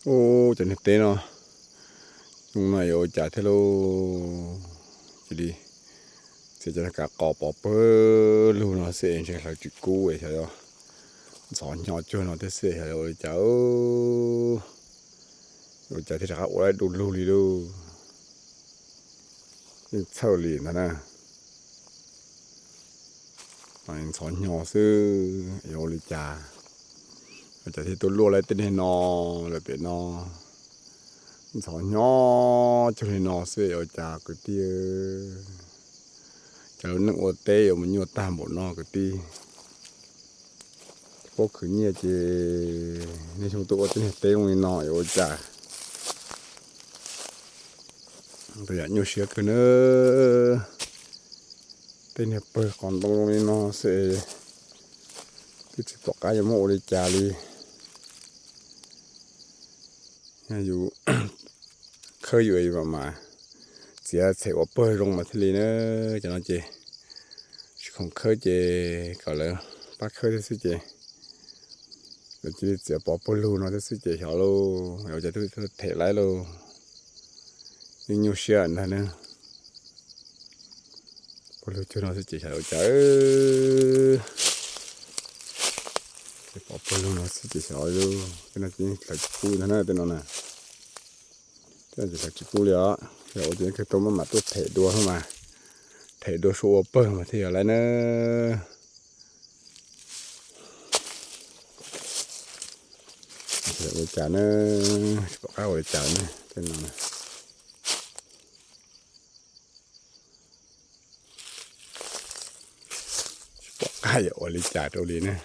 Ub, cov niag teb no, nyob no yuav ua cas thiab lauj? Cia li txiav cov niag kav qos pov pawg lug no xwb es ntshe hlawv tsis kub es xyov yuav ntxhov hnyo cuag no thiab xwb xyov yuav ua li cas. Ua cas thiaj rov qab ua tau du lug li lauj? Yeej txhawj li ntag na. Ntxhov hnyo xwb yuav ua li cas? Ua cas thiaj tuaj luaj lawm tej niag no lawm pem no? Ntxhov hnyo cuag li no xwb yuav ua cas kwv tij? Cov lub neej ua teb yuav mus nyuaj tag npaum no kwv tij. Paub khwv nyiaj ces niaj xyoo tuaj ua tej niag teb zoo li no yuav ua cas? Tus yam nyuaj siab kawg nawb. Tej niag pawg qos ntoo zoo li no xwb es twb tsis pom qab yuav muab ua li cas li. Yog yus khawb yus es yus mam mas txiav txhem ua pawg zoo mas thiaj li na. Cov no ces tsis khoom khawb ces kom lawv pab khawb thiab xwb ces lawv cia li txiav pov pawg lug no thiab xwb ces xyov lauj, ua cas twb them laib lauj. Yeej nyuaj siab ntag na. Pawg lug cuag no xwb ces xyov ua cas. Ces pov pawg lug no xwb ces xyov lauj, tej no ces hlawv tsis kub ntag na, tej no na. Tej no ces hlawv tsis kub li os, yog ua ces kawg tau maj mam tuaj them dua mas, them dua sua ua pawg mas thiaj yog laib na. Ua cas na, tsis pom qab ua li cas na tej no. Tsis pom qab yuav ua li cas rau li na.